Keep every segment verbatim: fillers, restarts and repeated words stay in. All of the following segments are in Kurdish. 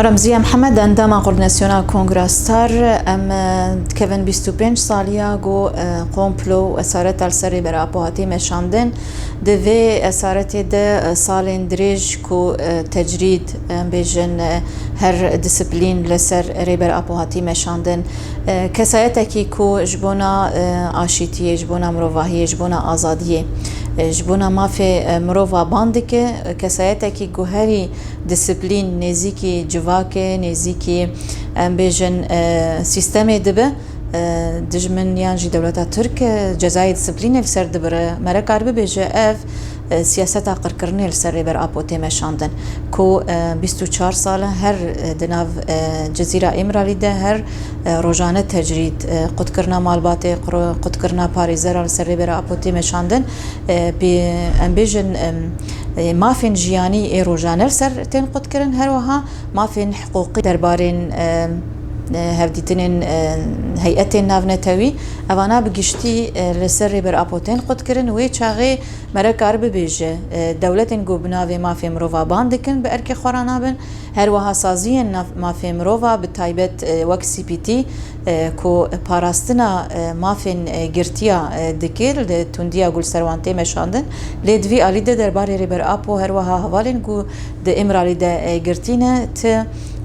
Remziye Mihemed, endama Koordînasyona Kongra Star, em, e, dikevin bîst û pênc saliya ku, e, komplo û esareta li ser Rêber Apo hatî meşandin. Di vê esaretê de, e, salên dirêj ku, e, tecrîd, em bêjin, e, her disiplîn li ser Rêber Apo hatî meşandin. E, kesayetekî ku ji bona, e, aşîtiyê, ji bona mirovahiyê, ji bona azadiyê, e, ji bona mafê, e, mirova ban dike, e, kesayetekî ku herî disiplîn nêzîkî civakê, nêzîkî, em bêjin, e, sîstemê dibe, e, dijmin yan jî dewleta Tirk, e, cezayê disiplînê li ser dibire. Me re kar bibêje ev, e, siyaseta qirkirinê li ser Rêber Apo tê meşandin, ku, e, bîst û çar sal e her, e, di nav, e, Cizîra Îmralî de her, e, rojane tecrîd, e, qutkirina malbatê, qur-, qutkirina parêzera li ser Rêber Apo tê meşandin. E, pê, em bêjin, em, e, mafên jiyanî ê rojane li ser tên qutkirin, her wiha mafên hiqûqî derbarên, e, e, hevdîtinên, e, heyetên navnetewî, evana bi giştî, e, li ser Rêber Apo tên qutkirin. Wê çaxê me re kar bibêje, e, dewletên ku bi navê mafê mirova ban dikin, bi erkê xwe re nabin. Her wiha saziyên nav-, mafê mirova, bi taybet, e, wek C P T, e, ku parastina, e, mafên, e, girtiya, e, dike, li tundiya ku li ser wan tê meşandin. Lê di vî alî de derbarê Rêber Apo, her wiha hevalên ku di Îmralî de, e, girtî ne, ti,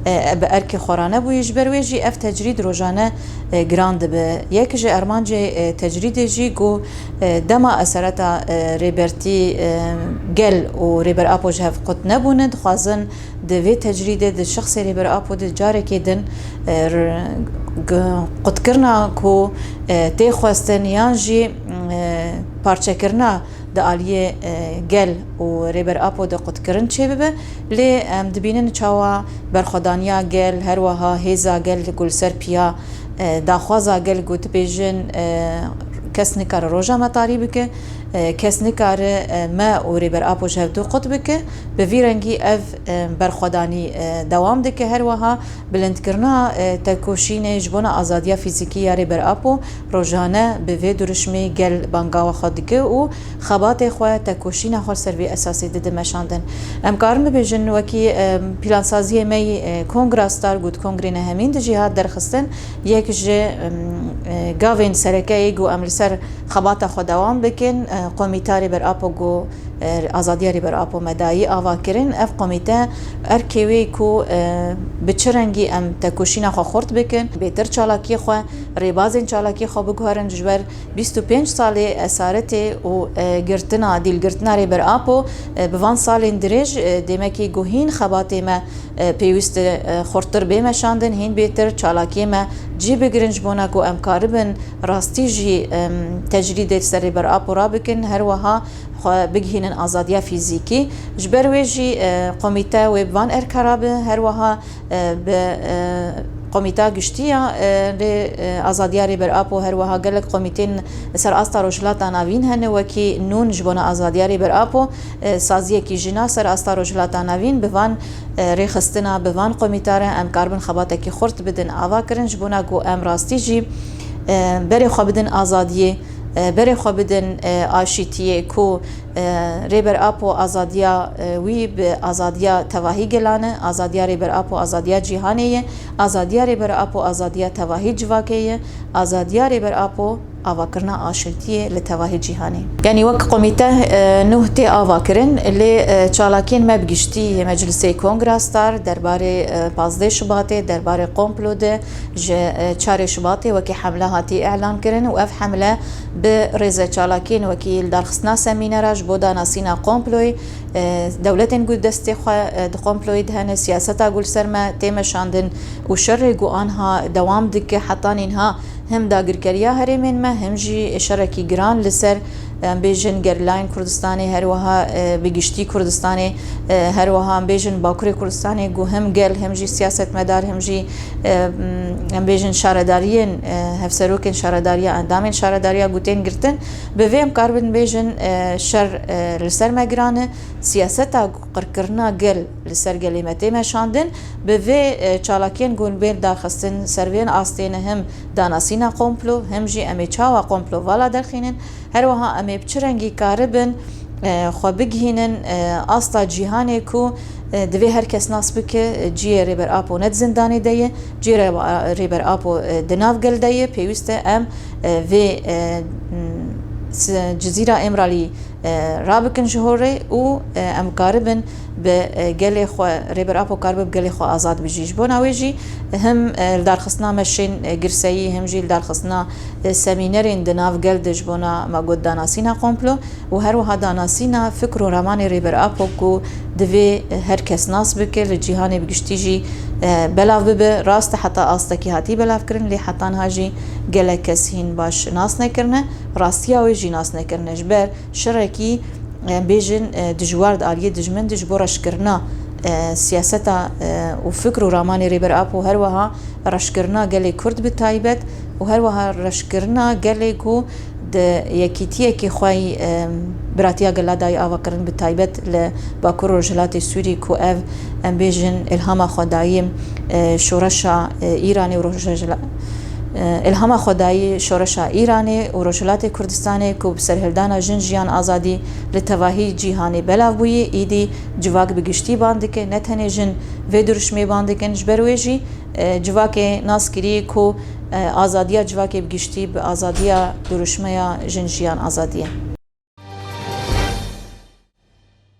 e, bi erkê xwe re nebûye. Ji ber wê jî ev tecrîd rojane, e, giran dibe. Yek ji armancê, e, tecrîdê jî ku, e, dema esereta, e, Rêbertî, e, gel û Rêber Apo ji hev qut nebûne, dixwazin di vê tecrîdê, di şexsê Rêber Apo de carekê din, e, r-, g-, qutkirina ku, e, tê xwestin yan jî, e, parçekirina di aliyê, e, gel û Rêber Apo de qutkirin çêbibe. Lê em dibînin çawa berxwedaniya gel, her wiha hêza gel ku li ser piya, e, daxwaza gel ku dibêjin, e, kes nikare roja me tarî bike, e, kes nikare, e, me û Rêber Apo ji hevdu qut bike. Bi vî rengî ev, e, berxwedanî, e, dewam dike. Her wiha bilindkirina, e, tekoşînê ji bona azadiya fîzîkî ya Rêber Apo rojane bi vê duruşmê gel banga xwe dike û xebatê xwe, tekoşîna xwe ser vê esasê dide meşandin. Em karin bibêjin wekî, e, plansaziyê me yî, e, Kongra Star ku di kongrê nehemîn de jî hat derxistin, yek ji, em, e, gavên sereke ye ku em li ser xebata xwe dewam bikin, e, Komîta Rêber Apo ku, e, azadiya Rêber Apo me dayî ava kirin. Ev komîte erkê wê ku, e, bi çi rengî em tekoşîna xwe xurt bikin, bêtir çalakiyê xwe, rêbazên çalakiyê xwe biguherin ji ber bîst û pênc salê esaretê û, e, girtina, dîlgirtina Rêber Apo, e, bi van salên dirêj, e, demekî ku hîn xebatê me, e, pêwîst e, xurttir bê meşandin, hîn bêtir çalakiyê me cî bigirin ji bona ku em karibin rastî jî, em, tecrîdê li ser Rêber Apo rabikin, her wiha xwe bigihînin azadiya fîzîkî. Ji ber wê jî, e, komîte wê bi van erka rabe, her wiha, e, bi, e, Komîta Giştî ya, e, rê, e, Azadiya Rêber Apo, her wiha gelek komîtên ser asta Rojhilata Navîn hene, wekî Nûn ji bona Azadiya Rêber Apo, e, saziyekî jina ser asta Rojhilata Navîn, bi van, e, rêxistina, bi van komîta re em karibin xebatekî xurt bidin ava kirin, ji bona ku em rastî jî, e, berê xwe bidin azadiyê, e, berê xwe bidin, e, aşîtiyê ku, e, Rêber Apo azadiya, e, wî bi azadiya tevahî gelan e, azadiya Rêber Apo azadiya cîhanê ye, azadiya Rêber Apo azadiya tevahî civakê ye, azadiya Rêber Apo avakirina aşîtiyê li tevahî cîhanê. Yanî wek komîte, e, nuh tê ava kirin, lê, e, çalakiyên me bi giştî yê Meclisê Kongra Star derbarê, e, pazdeh Şubatê, derbarê komplo de, ji, e, çarê Şubatê wekî hemle hatî îlan kirin û ev hemle bi rêze çalakiyên wekî lidarxistina semînera ji bo danasîna komployê, e, dewletên ku destê xwe, e, di komployê de hene, siyaseta ku li ser me tê meşandin û şerê ku anha dewam dike heta nînha him dagirkeriya herêmên me, him jî şerekî giran li ser, em bêjin, gerîlayên Kurdistanê, her wiha, e, bi giştî Kurdistanê, e, her wiha em bêjin Bakurê Kurdistanê, ku him gel, him jî siyasetmedar, him jî, e, em bêjin şaredariyên, e, hevserokên şaredariya, endamên şaredariya ku tên girtin. Bi vê em karibin bêjin, e, şer, e, li ser me giran e. Siyaseta qirkirina gel li ser gelê me tê meşandin. Bi vê, e, çalakiyên ku bên daxistin ser vê astê ne, him danasîna komplo, him jî em ê çawa komplo vala derxînin, her wiha em ê bi çi rengî karibin e, xwe bigihînin, e, asta cîhanê ku, e, divê her kes nas bike, e, ciyê Rêber Apo ne di zindanê de ye, ciyê Rêber, Rêber Apo, e, di nav gel de ye, pêwîst e em, e, vê, e, m, s-, Cizîra Îmralî, e, rabikin ji horê û, e, em karibin bi, e, gelê xwe, Rêber Apo karibe bi gelê xwe azad bijî. Ji bona wê jî him, e, li darxistina meşên, e, girseyî, him jî li darxistina, e, semînerên di nav gel de ji bona me got danasîna komplo û her wiha danasîna fikr û ramanê Rêber Apo ku divê, e, her kes nas bike, li cîhanê bi giştî jî, e, belav bibe. Rast e heta astekî hatî belavkirin, lê heta niha jî gelek kes hîn baş nas nekirine. Rastiya wê jî nas nekirine. Ji ber şerekî, em bêjin, e, dijwar di aliyê dijmin de ji bo reşkirina, e, siyaseta, e, û fikr û ramanê Rêber Apo, her wiha reşkirina gelê Kurd bi taybet û her wiha reşkirina gelê ku di yekîtiyekî xwe yî, e, biratiya gela dayî avakirin, bi taybet li Bakur Rojhilatê Sûrî ku ev, em bêjin, îlhama xwe dayî, e, şoreşa, e, Îranê û Rojhila-, e, îlhama xwe dayî şoreşa Îranê û Rojhilatê Kurdistanê ku bi serhildana jin, jiyan, azadî li tevahî cîhanê belav bûyî, îdî civak bi giştî ban dike, ne tenê jin vê duruşmê ban dikin. Ji ber wê jî, e, civakê nas kirî ku, e, azadiya civakê bi giştî bi azadiya duruşmeya jin, jiyan, azadî ye.